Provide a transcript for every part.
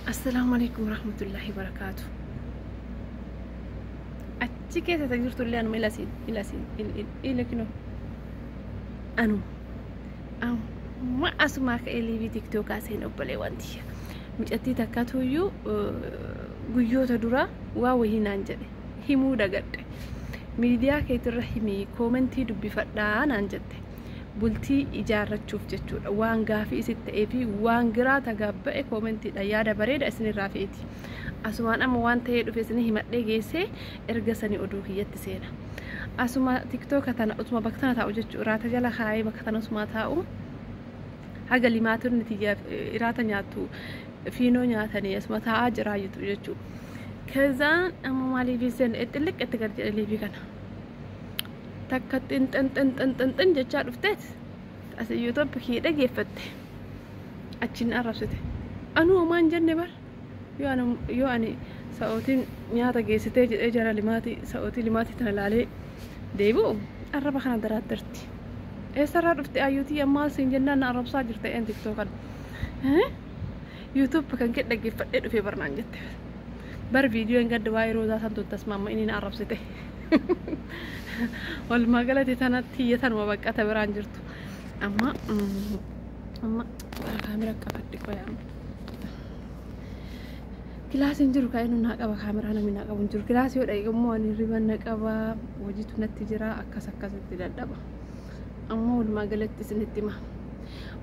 Assalaamu alaikum warahmatullahi wabarakaatu. Achi keessa ta jirtu illee anuma ilasiin ilasiin ila kinoo anuma amma asumaa ka'ee liivii tiktookaa seen obboleewwan tiyya. Mucattii takkatuyyuu guyyoota dura waa wayii naan jedhe himuu dagadhe. Miidiyaa keetirra himii koomentii dubbifadhaa naan jette. Bultii ijaarrachuuf jechuudha. Waan gaafii isit ta'ee fi waan giraa tagaabba'e koomentiidha yaada bareeda isinirraa feeti. Asumaan amma waan ta'ee dhufe isinii himadhee geessee erga sanii oduu kiyyatti seena. Asuma tiktooka tana utuma bakka tana taa'u jechuudha. Iraata jala kaayee bakka tana usumaa taa'u haga limaatirni tiyya iraata nyaattu fiinoo nyaatanii asuma taa'aa jiraa jechuudha. Kazaan amma maaliif seen xilliq itti gad jedhe liivii kana. Takka xin xin xin xin xin xin jechaa dhufteet as yuutuub kiyya dhageeffatte achiin arrabsite. Anuu homaa hin jenne bar yoo ani sa'ootiin nyaata geessitee jedhee jara limaatii sa'ootii limaatii tana laalee deebi'u arraba kana daraaddarti. Eessarraa dhufte ayyuutii ammaal siin jennaan na arrabsaa jirta een tiktookan. YouTube kan kee dhaggeeffadhee dhufee barnaan jette. Bar viidiyoo hin gadda waa'ee roozaa san tuttas maamma inni na arrabsite. Walumaa galatti tanatti hiyya tanuma baqqata biraan jirtu. Amma amma kaamera qabadhe qoyaa. Kilaasiin jiru kan inni naa qaba kaameraa namni naa qabu hin jiru. Kilaasii yoo dhaqe immoo ani riban na qaba hojiitu natti jira akkas akkasitti dadhaba. Amma walumaa galatti isinitti hima.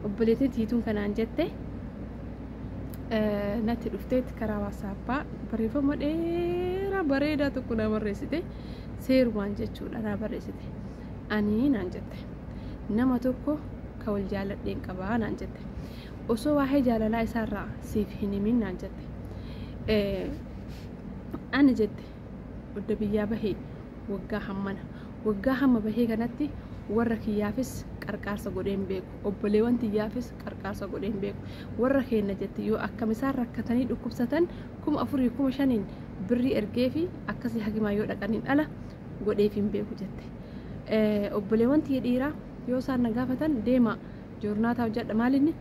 Obboleettiin tiituun kanaan jette natti dhufteetti karaa waatsaappaa barreeffama dheeraa bareedaa tokko naa barreessite seerumaan jechuudha naa barreessite. Ani naan jette nama tokko ka wal jaaladheen qabaa naan jette. Osoo waa'ee jaalalaa isaarraa siif hin himin naan jette. Ani jette odda biyyaa bahee waggaa hammana waggaa hamma bahee kanatti warra kiyyaafis qarqaarsa godhee hin beeku obboleewwan tiyyaafis qarqaarsa godhee hin beeku warra keenna jette yoo akkam isaan rakkatanii dhukkubsatan 4000 5000n birrii ergeefi akkasii hakimaa yoo dhaqaniin ala godheef hin beeku jette obboleewwan tiyya dhiiraa yoo isaan na gaafatan deema joornaataa hojjedha maalinni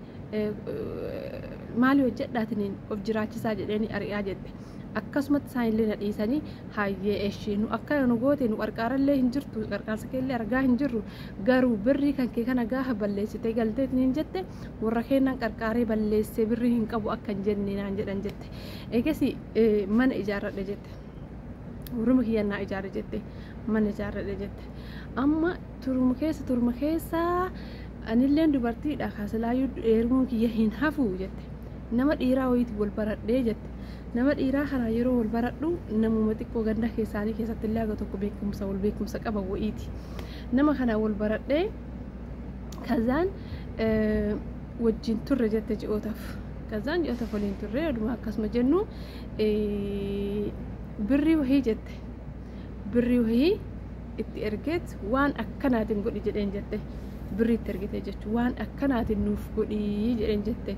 maali hojjedhaatiniin of jiraachisaa jedheeni ari'aa jette. Akkasumatti isaanillee na dhiisanii hayyee eshii nu akkana nu goote nu qarqaarallee hin jirtu qarqaarsa keellee argaa hin jirru garuu birrii kan kee kana gaafa balleessitee galteetiniin jette warra keennan qarqaaree balleessee birrii hin qabu akka hin jenne naan jedhan jette. Eegasi mana ijaarradhe jette. Warruma kiyyan naa ijaare jette mana ijaarradhe jette. Amma turuma keessa turuma keessa anilleen dubartiidha kaasilaayyuu heerumuun kiyya hin hafu jette. Nama dhiiraa wayiitiin wal baradhee jette. Nama dhiiraa kana yeroo wal baradhu namuma xiqqoo ganda keessaanii keessatti illee haga tokko beekumsa wal beekumsa qaba wayiiti. Nama kana wal baradhee kazaan wajjin turre jette ji'ootaaf. Kazaan ji'ootaaf waliin turre oduma akkasuma jennu birrii wahii jette. Birrii wahii itti ergeet waan akkanaatiin godhi jedheen jette. Birrii itti ergite jechuun waan akkanaatiin nuuf godhi jedheen jette.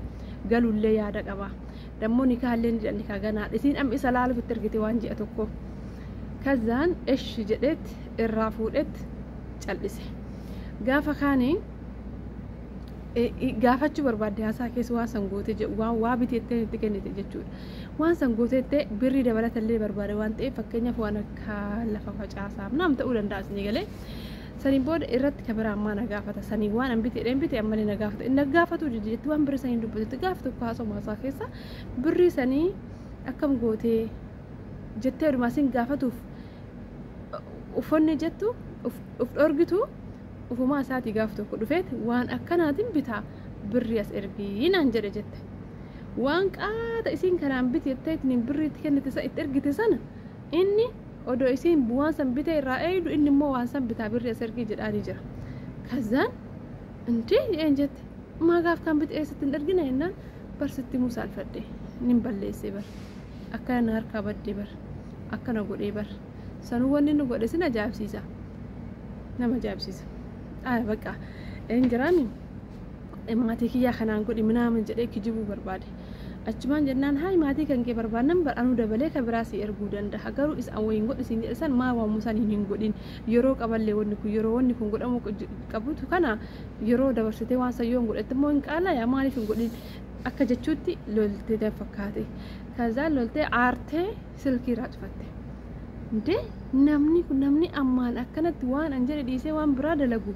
Galullee yaada qaba. Dammoo nikaallee ni jedhan nikaa ganaa. Isiin amma isa laaluuf itti ergite waan ji'a tokko. Kazaan eshi jedheet irraa fuudheet cal'ise. Gaafa kaanii gaafachuu barbaadde haasaa keessa waan san goote waan waa biteettee itti kennite jechuudha. Waan san gooteettee birrii dabalatallee barbaade waan ta'eef fakkeenyaaf waan akka lafa facaasaaf naam ta'uu danda'a isinii galee. Saniin booda irratti ka biraa ammaa na gaafata. Saniin waan an bite bite ammallee na gaafata. Na gaafatu jetti waan birrii saniin dubbatetti gaafa tokko haasawuma haasaa keessa birrii sanii akkam gootee jettee odumaa sin gaafatuuf uffanni jettu uf dhorgitu ufumaa isaatii gaaf tokko dhufeet waan akkanaatiin bitaa birrii as ergii naan jedhe jette. Waan qaata isiin kanaan biti jettee ittiin birrii itti kennite itti ergite sana inni odoo isiin waan san bitee irraa eeydu inni immoo waan san bitaa birrii as ergii jedhaanii jira. Kazaan indee jedheen jette maa gaaf kan bite eessatti hin ergine jennaan barsitti muu saalfadhe nin balleessee bar akkana na harkaa baddee bar akkana godhee bar sanuu wanni inni godhe sin ajaa'ibsiisa nama ajaa'ibsiisa. Aya baqa hin jiraami maatii kiyyaa kanaan godhi minaamin jedhee kijibuu barbaade. Achumaan jennaan hayi maatii kan kee barbaadnan bar anuu dabalee ka biraa si erguu danda'a garuu isa an wayiin godhi siin jedhe san maa waamuu saniin hin godhin yeroo qaballee wanni kun yeroo wanni kun godhamuu qabutu kana yeroo dabarsitee waan san yoo hin godhette immoo hin qaalaya maaliif hin godhin Akka jechuutti loltee fakkaate. Kazaa loltee aartee silkii irraa cufatte. Indee namni kun namni ammaan akkanatti waan an jedhe dhiisee waan biraa dalagu.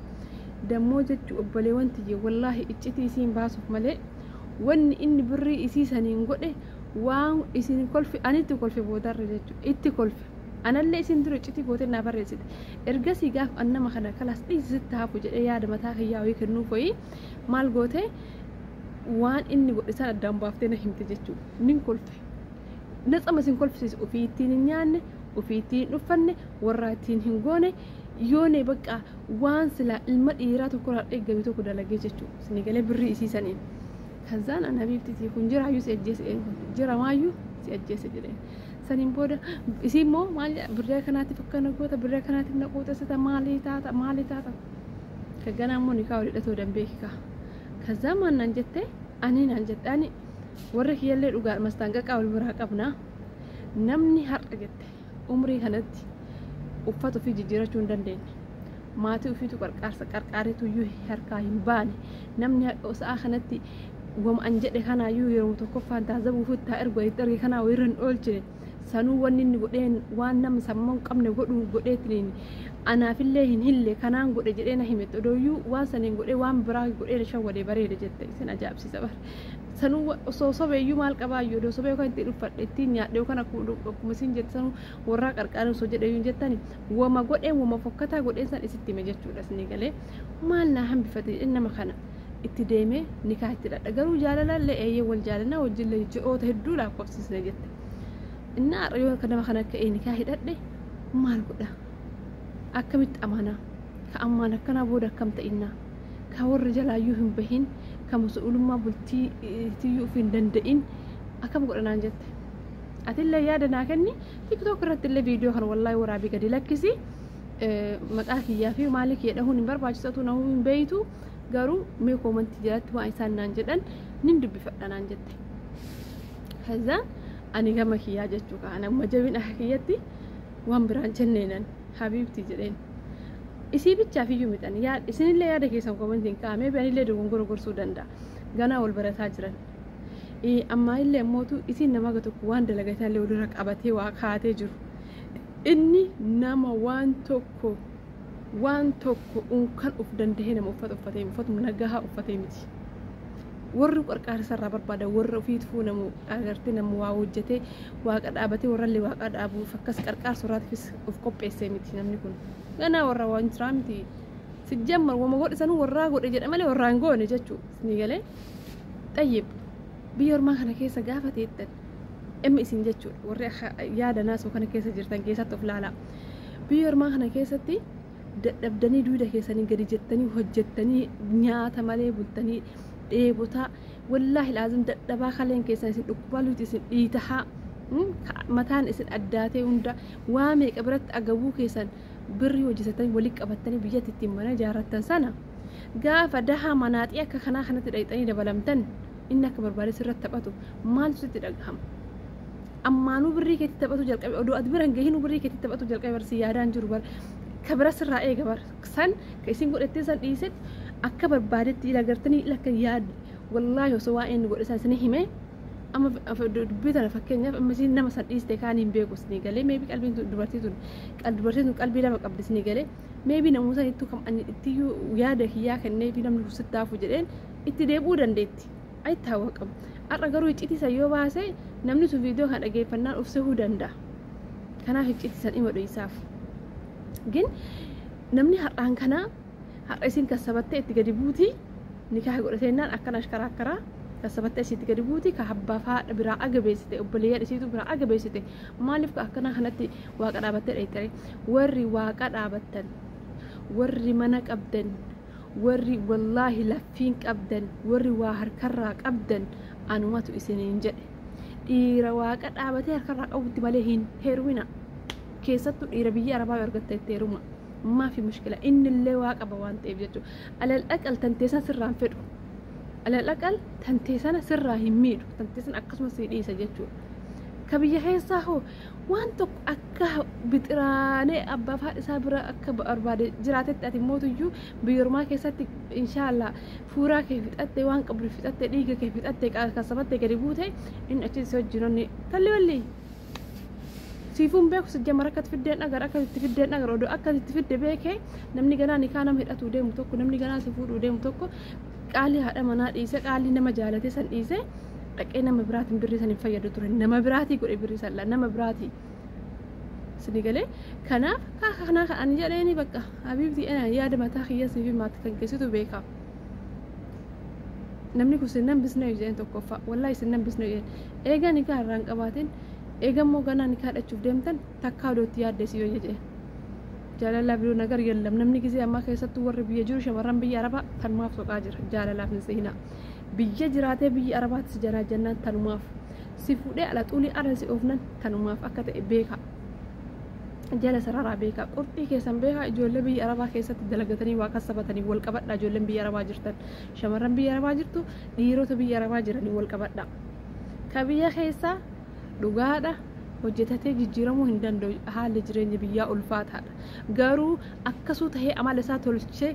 Dammoo jechuu obboleewwan tiyye, wallaahi iccitii isiin baasuuf malee wanni inni birrii isii saniin godhe waan isin kolfi, anitti kolfe boodarra jechuudha, itti kolfe. Anallee isin dura iccitii gootee naa barreessite. Ergasii gaaf an nama kana kalaas dhiisitti hafu jedhee yaada mataa kiyyaa wayii kennuuf wayii maal goote, waan inni godhe san addaan baaftee na himte jechuudha. Nin kolfe. Natsama isin kolfisiisu, ofii ittiin hin nyaanne, ofii ittiin hin uffanne, warraa ittiin hin goone, yoone bakka waan silaa ilma dhiiraa tokkorraa eeggame tokko dalagee jechuudha. Isin galee birrii isii saniin. Kazaan ana biiftitii kun jiraayyuu si ajjeese, jira maayyuu si ajjeese jedheen. Saniin booda isii immoo maal jedha, birrii kanaatiif akkana goota, birrii kanaatiif na quuxessita, maalii taata, maalii taata. Ka ganaa immoo nikaa wal hidhatoo danbeeki kaa. Kazaa maal naan jette, ani naan jette, ani warri kiyyallee dhugaa mastaanqaqaa wal biraa qabna. Namni har'a jette umrii kanatti uffata ofii jijjiirachuu hin dandeenye. Maatii ofiitu qarqaarsa qarqaareetu iyyuu harkaa hin baane. Namni sa'a kanatti wama an jedhe kanaayyuu yeroo tokkoffaan taazabuuf itti ergu itti erge kanaa wayirra hin oolchine. Sanuu wanni inni godheen waan nama sammuu hin qabne godhu godheetiin anaafillee hin hille kanaan godhe jedhee na himette, odooyyuu waan saniin godhee waan biraa godhee na shawwadee bareeda jette. Isin ajaa'ibsiisa bara. Sanuu osoo sobeeyyuu maal qabaayyuu, odoo sobee yookaan ittiin uffadhe, ittiin nyaadhe, yookaan akkuma isin jette sanuu warraa qarqaaree osoo jedhe iyyuu jettani, wama godhee wama fokkataa godheen san isitti hime jechuudha. Isinii galee maal naa hambifate jedhee nama kana itti deemee nikaa itti dhadha, garuu jaalalallee eeyyee wal jaalanaa wajjillee ji'oota hedduu lakkoofsisne jette. Innaa har'a yoo akka nama kana ka'ee nikaa hidhadhe maal godha? Akkamitti amanaa? Ka ammaan akkanaa booda akkam ta'innaa? Ka warra jalaayyuu hin bahin, ka masu'ulummaa bultii tiyyuu of hin danda'in akkam godha naan jette. Atillee yaada naa kenni, TikTok irratti illee viidiyoo kana wallaahi waraabii gadi lakkisi. Maqaa kiyyaa fi maalii kiyya dhahuun hin barbaachisatu, namuu hin beeytu, garuu mee koomantii jalatti waan isaan naan jedhan nin dubbifadha naan jette. Kazaan ani gama kiyyaa jechuu kaan amma jabina akka kiyyatti waan biraan jenneenan habiibti jedheen. Isii bichaaf iyyuu mixan isinillee yaada keessan koomantiin kaa'amee anillee dogongora gorsuu danda'a. Ganaa wal barataa jiran. Ammaa illee ammootu isiin nama tokko waan dalagataa illee walirra qabatee waa kaatee jiru. Inni nama waan tokko waan tokko unkan of dandahee nama uffata uffatee uffatuma nagahaa uffatee miti. Warri qarqaarsa irraa barbaadan warra ofiituu nama agartee nama waa hojjetee waaqa dhaabatee warrallee waaqa dhaabuuf akkas qarqaarsa irraatiifis of qopheessee miti namni kun. Ganaa warra waan jiraa miti. Sijjammar wama godhe sanuu warraa godhe jedha malee warraa hin goone jechuudha. Isinii galee. Xayyib, biyya ormaa kana keessa gaafa teettan dhimmi isin jechuudha. Warri yaada naasoo kana keessa jirtan keessatti of ilaalaa. Biyya ormaa kana keessatti dadhabdanii duuda keessanii gadi jettanii hojjettanii nyaata malee bultanii dheebotaa, wallaahi laazim dadhabaa, kaleen keessan isin dhukkubaa, luti isin dhiitahaa, mataan isin addaatee hunda waa meeqa biratti agabuu keessan birrii hojjetatanii walitti qabattanii biyyatti ittiin mana ijaarrattan sana gaafa dahaa manaaxii akka kanaa kanatti dhayxanii dabalamtan inni akka barbaade sirratti taphatu maaltu sitti dhagahama? Ammaanuu birrii keetti taphatu jalqabe, odoo ati bira hin gahinuu birrii keetti taphatu jalqabe, bar si yaadaan jiru, bar ka bira sirraa eega, bar san ka isin godhattee san dhiisetti akka barbaadetti ila gartanii ila akka yaad. Wallaahi osoo waa'ee inni godhe san isin hime amma dubbii tana, fakkeenyaaf amma isin nama san dhiiste kaan hin beeku, isinii galee, maybe qalbiin dubartii tun qalbii lama qabdi, isinii galee, maybe namoota sanittuu kam ani ittiyyuu yaada kiyyaa kennee fi namni kun sitti hafu jedheen itti deebi'uu dandeetti. Ayitti hawwa qabu. Har'a garuu iccitii san yoo baase namni sun viidiyoo kana dhageeffannaan of sehuu danda'a. Kanaaf iccitii san dhima dho'isaaf. Gin namni har'aan kanaa har'a isin kassabattee itti gadi buutii nikaa godhateennaan akkana ashkaraa akkaraa kassabattee isitti gadi buutii ka abbaa haadha biraa agabeessite, obboleeyyan isiitu biraa agabeessite, maaliif ka akkanaa kanatti waaqa dhaabattee dhayxare? Warri waaqa dhaabattan, warri mana qabdan, warri wallaahi laffiin qabdan, warri waa harkarraa qabdan, anumatu isiniin jedhe, dhiira waaqa dhaabatee harkarraa qabutti malee hin heerumina. Keessattuu dhiira biyya arabaa yoo argatte itti heeruma, maafi mushkila, innillee waa qaba waan ta'eef jechuudha. Alal aqal tantee san sirraan fedhu, alal aqal tantee sana sirraa hin miidhu, tantee san akkasumas si dhiisa jechuudha. Ka biyya keessaa hoo waan tokko akka bixiraanee abbaa fi haadha isaa bira akka barbaade jiraatetti ati mootuyyuu biyya ormaa keessatti inshaallah fuuraa kee fixattee waan qabdu fixattee dhiiga kee fixattee kasabattee gadi buute inni achi si wajjin onni talli walli. Siifuun beeku si jamara akka fiddeen agar akka itti fiddeen agar odoo akka itti fidde beekee namni ganaa nikaa nama hidhatuu deemu tokko namni ganaa si fuudhuu deemu tokko qaalii haadha manaa dhiise qaalii nama jaalate san dhiise dhaqee nama biraatiin birrii san hin fayyadu ture nama biraatii godhe birrii san nama biraatii sini galee kanaaf kanaa kan ani jedheeni bakka habiibti yaada mataa kiyya siif maatti kan keessatu beeka. Namni kun sin nambisne jedheen tokkoffaa wallaahi sin nambisne jedheen eegaa nikaa irraa hin qabaatin eegammoo ganaa nikaa hidhachuuf deemtan takkaa odootti yaadde si yoo jedheen. Jaalalaa biroo nagar yallam namni gisee ammaa keessattuu warri biyya jiru shamarran biyya arabaa tanumaaf soqaa jira jaalalaaf hin seenaa. Biyya jiraatee biyya arabaatti si janaa jennaan tanumaaf si fuudhee ala xuulii ala si oofnan tanumaaf akka ta'e beeka. Jala sararaa beeka qurxii keessan beeka ijoollee biyya arabaa keessatti dalagatanii waa kassabatanii wal qabadha ijoolleen biyya arabaa jirtan shamarran biyya arabaa jirtu dhiirota biyya arabaa jiranii wal qabadha. Ka biyya keessaa dhugaadha hojjetatee jijjiiramuu hin danda'u haalli jireenya biyyaa ulfaataadha. Garuu akkasuu tahee amala isaa tolchee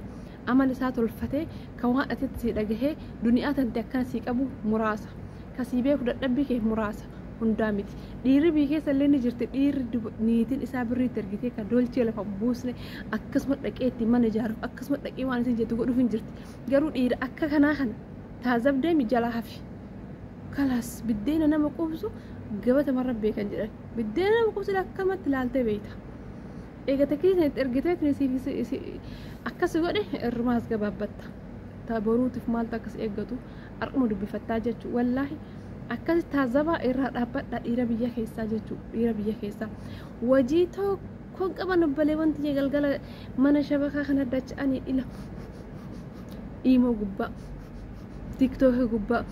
amala isaa tolfatee kan waan atitti si dhagahee duniyaa tante akkana sii qabu muraasa. Kasii beeku dadhabbii kee muraasa hundaa miti. Dhiirri biyya keessa illee ni jirti dhiirri niitiin isaa birriitti ergitee kan dolchee lafa buusne akkasuma dhaqee itti mana ijaaruuf akkasuma dhaqee waan isin jettu godhuuf hin jirti. Garuu dhiira akka kanaa kana taazabdee jalaa hafi. Kalaas biddeena nama quubsu gabata marra beekan jedhan biddeena nama quubsu akkamatti ilaaltee beeyta. Eega takkii itti ergitee akkas godhe irrumaas gabaabbatta. Boruutiif maaltu akkas eeggatu har'uma dubbifattaa jechuudha. Wallaahi akkas taazabaa irraa dhaabbadha dhiira biyya keessaa jechuudha. Dhiira biyya keessaa wajii tokko qaban obbolee wanti galgala mana shabakaa kana dacha'anii ila iimoo gubbaa tiiktookii gubbaa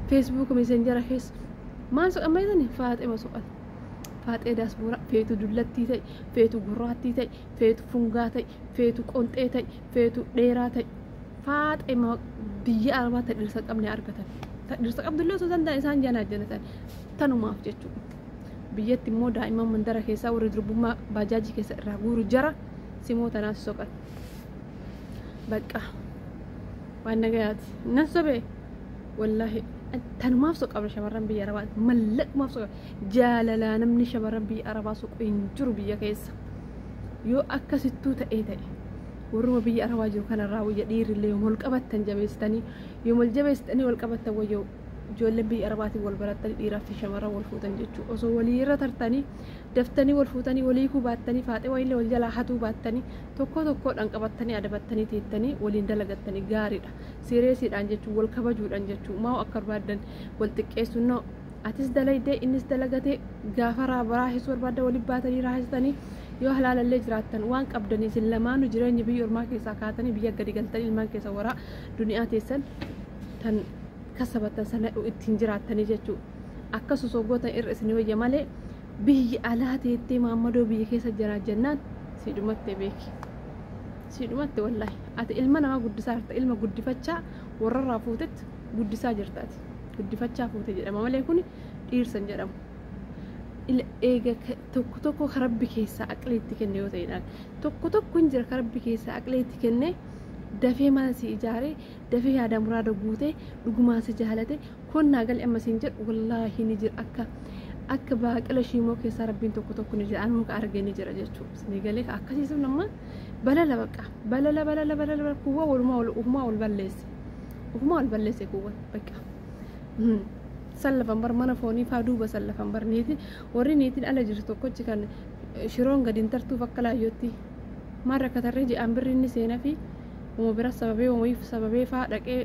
feesbuuk meesenjara keessa maal soqan maayitani faaxema soqan. Faaxee daasbuuraa feetu dullattii ta'e feetu gurraattii ta'e feetu fungaa ta'e feetu qonxee ta'e feetu dheeraa ta'e faaxee biyya arabaa ta dhirsa qabne argatan. Ta dhirsa qabdullee osoo danda'an isaan janaa jannatan tanumaaf jechuudha. Biyyatti immoo daa'imman mandara keessaa warri durbummaa baajaajii keessa irraa guuru jara simoo tanaas soqan. Bakka waan nagayaati. Nan sobee wallaahi tanumaaf soqabra shamarran biyya arabaa mallaqumaaf soqabra jaalalaa namni shamarran biyya arabaa soqu hin jiru biyya keessa yoo akkasittuu ta'ee ta'e warruma biyya arabaa jiru kanarraa wayya dhiirrillee yoom wal qabattan jabeessitanii yoom wal jabeessitanii wal qabattan wayya ijoolleen biyya arabaatiin wal barattanii dhiiraa fi shamarran wal fuutan jechuudha osoo waliirra tartanii daftanii wal fuutanii walii baattanii faaxee wayiillee wal jalaa hatuu baattanii tokko tokkodhaan qabattanii adabattanii teettanii waliin dalagattanii gaariidha. Sireesiidhaan jechuun wal kabajuudhaan jechuun maa akka barbaaddan wal xiqqeessuun noo atis dalaydee innis dalagatee gaafa raahessuu barbaadda waliin baatanii raahessitanii yoo halaalallee jiraattan waan qabdanii isin lamaanuu jireenya biyya ormaa keessaa kaatanii biyya gadi galtanii ilmaan keessa waraa duniyaa teessan tan kasabattan sana ittiin jiraattanii jechuudha. Akkas osoo gootan irra isin wayya malee biyyi alaa teettee maammadoo biyya keessa jiraa jennaan si dhumatte beeki. Si dhumatte wallaahi. Ati ilma namaa guddisaa jirta. Ilma guddifachaa warrarraa fuutetti guddisaa jirta ati. Guddifachaa fuute jedhama malee kun dhiirsan jedhamu. Eega tokko tokko karabbi keessaa aqliitti kenne yoo ta'edhaan tokko tokko hin jira karabbi keessaa aqliitti kenne dafee mana si ijaaree dafee yaada muraada guutee dhugumaa si jaalate konnaa gali amma siin jedhu wallaahi ni jira akka akka baaqela shiimoo keessaa rabbiin tokko tokko ni jira anuu ka argee ni jira jechuudha. Isinii galee akkasii sun amma balala baqa balala balala balala kuwwa walumaa wal ufumaa wal balleesse ufumaa wal balleesse kuwwa baqa. Sallafan bar mana foonii faa duuba sallafan bar niitiin warri niitiin ala jirtu tokkochi kan shiroon gadi hin tartuuf akka laayyootti maal rakkatarree ji'aan birri inni seenaa fi uma bira sababee umayiif sababee faa dhaqee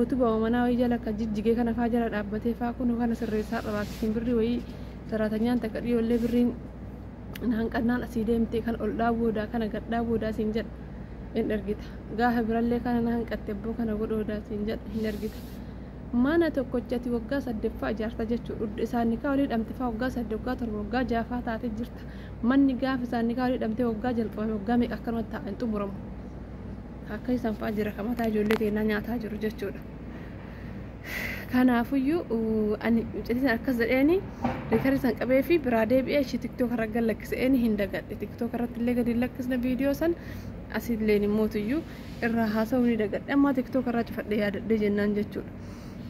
utubaa manaa wayii jala kan jijjigee kana faa jala dhaabbatee faa kun kana sirreessaa dhabaakisiin birri wayii saraatanyaan takka dhiyoollee birriin hanqannaan asii deemtee kan ol dhaaboodaa kana gad dhaaboodaa siin jedha hin ergita gaafa birallee kana na hanqatte abboo kana godhoodaa siin jedha hin ergita. Mana tokkochatti waggaa 8ffaa ijaarta jechuudha. Isaan nikaa walii dhamte faa waggaa 8 waggaa 7 waggaa 6 taatee jirta. Manni gaafa isaan nikaa walii dhamte waggaa jalqabame waggaa meeqa akkanumatti taa'an xumuramu. Akka isaan fa'aa jira kan mataa ijoollee keenyaa nyaataa jiru jechuudha. Kanaafuyyuu ani mucattii akkas jedheeni record san qabee fi biraa deebi'ee ishii TikTok irra gad lakkiseen hin dagadhe. TikTok irratti illee gadi lakkisne viidiyoo san asilleen immootuyyuu irraa haasa'uu ni dagadhe. Amma TikTok irraa cufadhe yaadadhe jennaan jechuudha.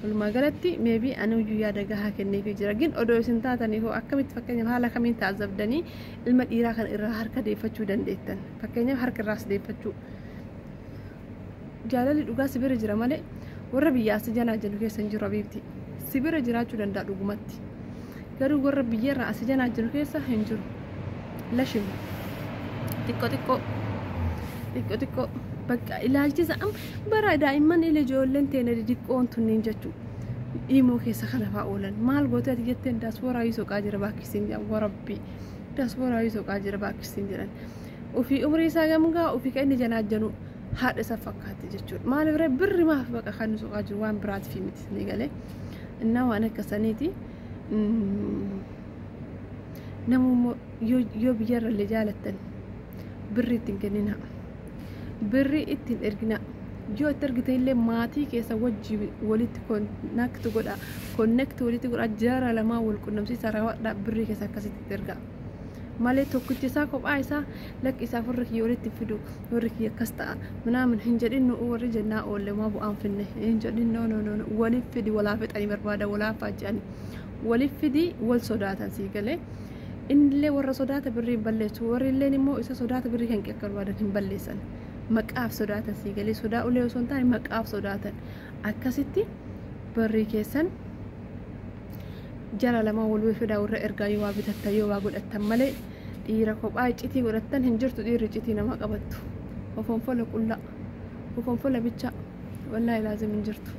Walumaa galatti maybe ani iyyuu yaada gahaa kenneefii jira. Gin odoo isin taatanii hoo akkamitti, fakkeenyaaf haala kamiin taazabdanii ilma dhiiraa kana irraa harka deeffachuu dandeettan? Fakkeenyaaf harka irraas deeffachuu. Jaalalli dhugaa si bira jira malee warra biyya asii janaa jennu keessa hin jiru abiibti. Si bira jiraachuu danda'a dhugumatti. Garuu warra biyya irraa asii janaa jennu keessa hin jiru. Lashin xiqqoo xiqqoo xiqqoo xiqqoo bakka ilaalchisa am bara daa'imman ila ijoolleen teena xixiqqoon tunniin jechuudha. Imoo keessa kana fa'aa oolan maal gootee ati jetteen daaspooraa yoo soqaa jira baakkisiin jedhan, warabbii daaspooraa yoo soqaa jira baakkisiin jedhan. Ofii umrii isaa gamgaa ofii kan inni janaa janu haadha isa fakkaatti jechuudha. Maaliif ree birri maaf baqa kan inni soqaa jiru waan biraatiif miti ni galee. Innaa waan akkasaniiti. Namummoo yoo biyyarra illee jaalattan birri ittiin kenninaa. Birri ittiin erginaa. Yoo itti ergite illee maatii keessa wajji walitti connect godha. Connect walitti godha, jara lamaa wal qunnamsiisa raawwadhaa, birrii keessa akkasitti itti ergaa. Malee tokkichi isaa kophaa isaa lakki isaa warri kiyya walitti fidu, warri kiyya akkas ta'a minaamin hin jedhin. Nu warri jennaa oolle maa bu'aan finne hin jedhin. No, no, no, waliif fidi, walaa fixanii barbaada, walaa faajjanii waliif fidi, wal sodaatan sii galee. Innillee warra sodaata birrii hin balleessu, warri illeen immoo isa sodaata birrii kan akka barbaadan hin balleessan. Maqaaf sodaatan sii galee, sodaa ulee osoo hin taane maqaaf sodaatan. Akkasitti birrii keessan jara lama wal fidaa warra ergaa yoo waa bitattan, yoo waa godhattan malee dhiira kophaa iccitii godhattan hin jirtu. Dhiirri iccitii nama qabattu ofonfola qullaa ofonfola bicha wallaahi laazim hin jirtu.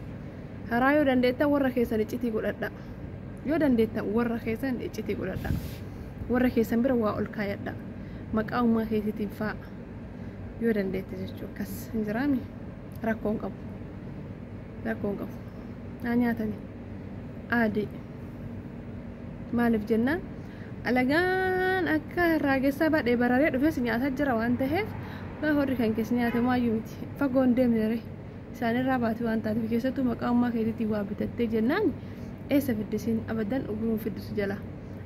Karaa yoo dandeettan warra keessan iccitii godhadha, yoo dandeettan warra keessan iccitii godhadha, warra keessan bira waa ol kaayadha, maqaa ummaa keetiitiin faa yoo dandeette jechuu. Akkas hin jiraami, rakkoon qabu, rakkoon qabu naa nyaatani aadii. Maaliif jennaan alagaan akka raagessaa badhee bararee dhufes nyaataa jira waan ta'eef, gaafa warri kan keessa nyaate maayyuu miti fagoo hin deemne ree isaanirraa baate waan taateef. Keessattuu maqaa ummaa keetiitiin waa bitattee jennaan eessa fiddisiin abadan uguruun fiddisu jala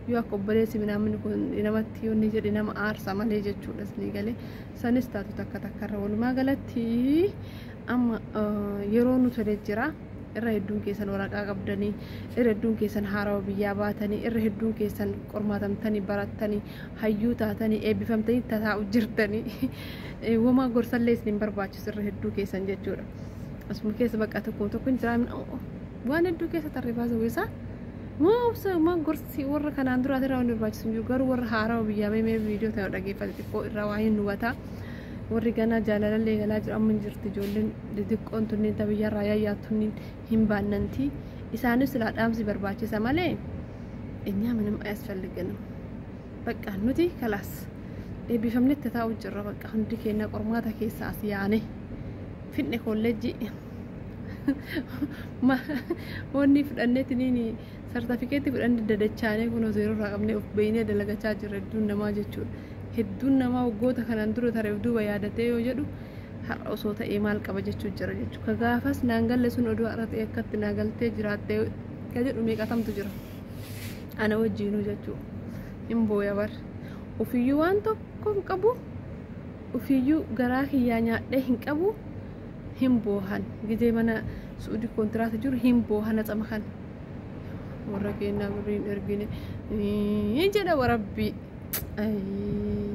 yoo akka obboleessi minaamni kun namatti yoo inni jedhe nama aarsa malee jechuudha isinii galee. Sanis taatu takka takkarra. Walumaa galatti amma yeroo nu tolee jira. Irra hedduun keessan waraqaa qabdanii, irra hedduun keessan haarawa biyyaa baatanii, irra hedduun keessan qormaatamtanii, barattanii, hayyuu taatanii, eebbifamtanii tataa'u jirtanii, wamaa gorsallee isin hin barbaachisu irra hedduu keessan jechuudha. Asuma keessa bakka tokko tokko hin jira waan hedduu keessa tarree baasa weessaa maa maa gorsi warra kanaan duraa irraa waan barbaachisu hin jiru. Garuu warra haarawa biyyaa mee viidiyoo kana dhaggeeffate xiqqoo irraa waa hin hubataa. Warri ganaa jaalalallee galaa jiru amma hin jirti, ijoolleen xixiqqoon tunniin ta biyyarraa yaayyaattunniin hin baannanti. Isaanis silaa dhaamsi barbaachisa malee እኛ ምንም አያስፈልገንም። በቃ nuti kalaas eebbifamnetti taa'u jirra. Bakka hundi keenya qormaata keessa as yaane finne, kolleejjii wanni fudhanneetiniin sartifikeetti fudhanne dadachaanee kunoo zeeroo irraa qabnee of beeynee dalagachaa jirra hedduun namaa jechuudha. Hedduun namaa waggoota kanaan dura tareef duuba yaadatee yoo jedhu har'a osoo ta'ee maal qaba jechuu jira jechuudha. Ka gaafas naan galle sun oduu har'a ta'e akkatti naa galtee jiraattee ka jedhu meeqatamtu jira. Ana wajjiinuu jechuudha. Hin booya bar. Ofiyyuu waan tokko hin qabu. Ofiyyuu garaa kiyyaa nyaadhee hin qabu. Hin boohan. Gizee mana suudii kontiraata jiru hin boohan atsama kana. Warra keenyaa birrii hin ergine jedha warabbii.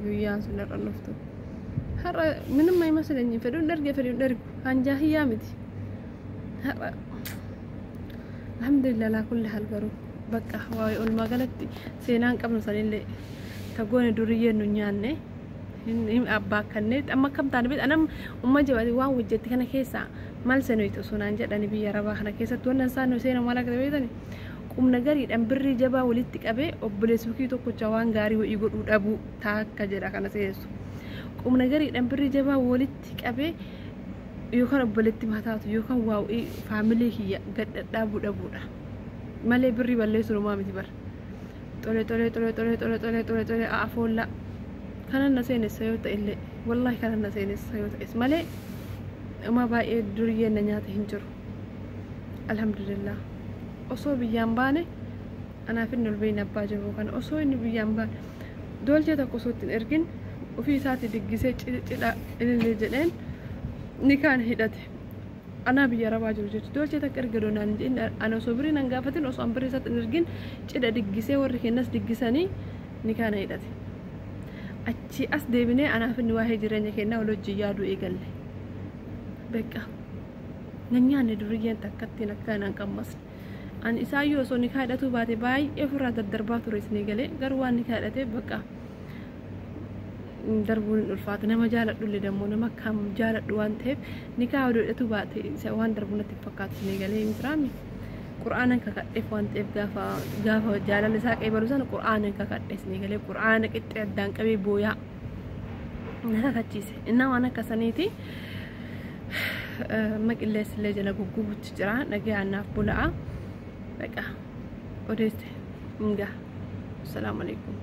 Guyyaan sun har'a dhuftu. Har'a ምንም አይመስለኝም። Fedhuun erge, fedhuun ergu hanjaa hiyyaa miti. Har'a alhamdulillah laa kulli haal. Garuu bakka waa'ee oolmaa galatti seenaan qabnu sanillee tagoone duriyyeen nu nyaanne abbaa kannee amma akkam taane beektu. Anam umma jabaate waan hojjette kana keessaa maal seenoytu osoo naan jedhani, biyya arabaa kana keessatti wannan isaan seena maal akka beektani qubna gariidhaan birrii jabaa walitti qabee obboleessu kii tokkocha waan gaarii wa'ii godhuu dhabuu taakka jedha kana seenessu. Qubna gariidhaan birrii jabaa walitti qabee yookaan obboleetti mataatu yookaan waa'ii family kiyya gad dhadhaabuu dhabuudha. Malee birrii balleessu numaa miti bara. Tole tole tole tole tole tole tole tole afoollaa kanan na seenessa yoo ta'e illee, wallaahi kanan na seenessa yoo ta'es malee uma baay'ee duriyyeen na nyaata hin jiru. Alhamdulillah. Osoo biyyaan baane anaaf inni ol beeyna abbaa jiru kana osoo inni biyyaan baane doolchee tokko osoo ittiin ergin ofii isaatii diggisee cidha ilillee jedheen nikaan hidhate. Anaa biyya arabaa jiru jechuudha. Doolchee takka erga doonaan hin ana osoo birii nan gaafatin osoo an birii isaatti hin ergin cidha diggisee warri kennas diggisanii nikaana hidhate. Achi as deebinee anaaf inni waa'ee jireenya keenyaa wal wajjin yaaduu eegalle. Beekaa nan nyaanne duriyyeen takkattiin akka nan qammasne. Ani isaayyuu osoo nikaa hidhatuu baate baay'ee ofirraa daddarbaa ture isinii galee garuu waan nikaa hidhateef bakka darbuun hin ulfaata. Nama jaaladhullee dammoo nama kam jaaladhu waan ta'eef nikaa odoo hidhatuu baate waan darbu natti hin fakkaatu isinii galee hin jiraami. Qur'aanan kakadheef waan ta'eef gaafa gaafa jaalala isaa qeebalu sana qur'aanan kakadhe isinii galee qur'aana qixxee addaan qabee booyaa na kakachiise. Innaa waan akkasaniiti maqilleessillee jala guggubutti jira dhagayaan naaf bula'a. Baqa odeesse hingaa. Assalaamu alaikum.